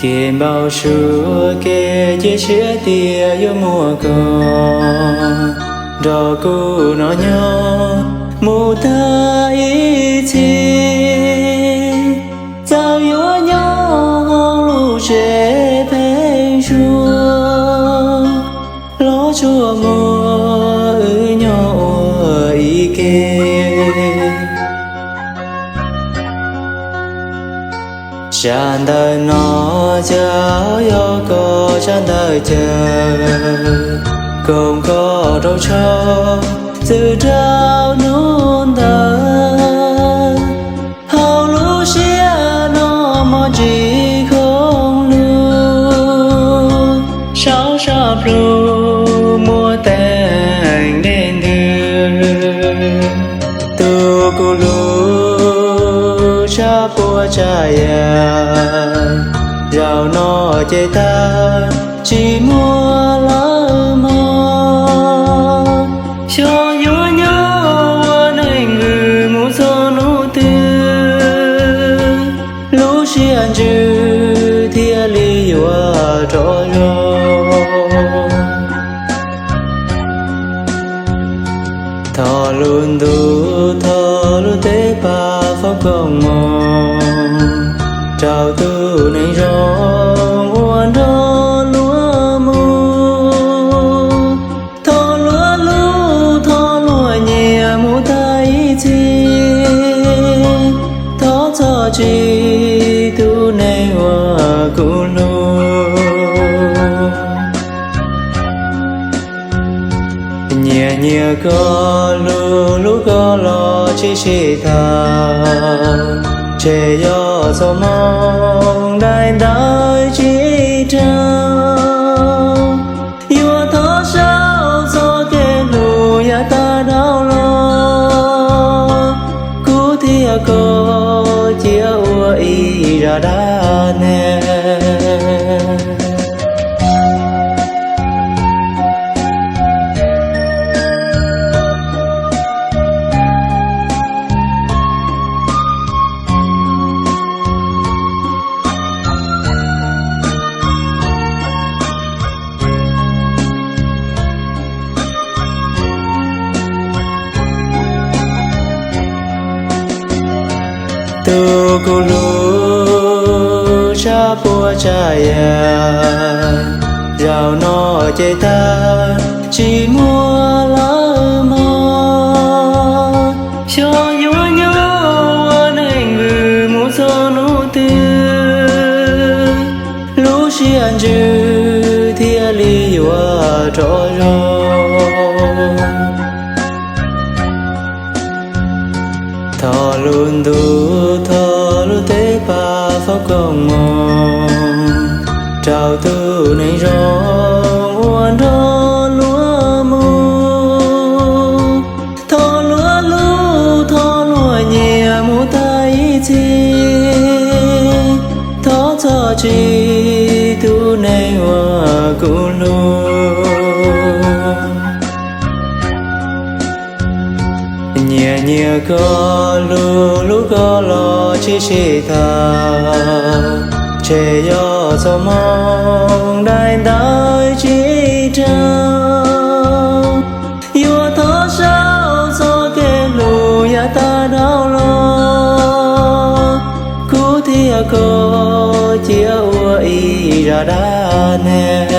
Kev npau suav kev cia siab tias yuav muaj koj nrog kuv noj nyob mus tag ib txhis. Txawm yuav nyob hauv lub tsev pheeb suab, los tsuas muaj wb nyob ua ib ke. Sab ntawm no cas yog koj sab ntawd caw, koom koj rau tshauv txwm rau hnub ntawd. Hauv lub siab no mog ntsis khoob lug, saum sab plhu muaj teeb dej ntws. Tus kuv hlub sab puab tsav yam, zaum no ces tag tsis muaj lawm mog. Xyov yuav nyob ua neej vwm mus txog hnub twg, lub siab ntsws thiaj li yuav rov zoo. Thov lub ntuj thov lub teb pab foom koob hmoov rau tus neeg zoo uas nrog luag mus. Thov luag hlub thov luag nyiam mus tag ib txhis, thov txhob tsim tus neeg uas kuv hlub. Nyias nyias koj hlub hlub koj los tsis sib tham, tseg yog txoj hmoo dai ntawd tsis raug. Yuav thov sau txoj kev hlub yav tag dhau los, kuv thiab koj cia ua ib zaj dab neeg. Tus kuv hlub sab puab tsav yam, zaum no ces tag tsis muaj lawm mog. Xyov yuav nyob ua neej vwm mus txog hnub twg, lub siab ntsws thiaj li yuav rov zoo. Thov lub ntuj thov lub teb pab foom koob hmoov rau tus neeg zoo uas nrog luag mus. Thov luag hlub thov luag nyiam mus tag ib txhis, thov txhob tsim tus neeg uas kuv hlub. Nyias nyias koj hlub hlub koj los tsis sib tham, tseg yog txoj hmoo dai ntawd tsis raug. Yuav thov sau txoj kev hlub yav tag dhau los, kuv thiab koj cia ua ib zaj dab neeg.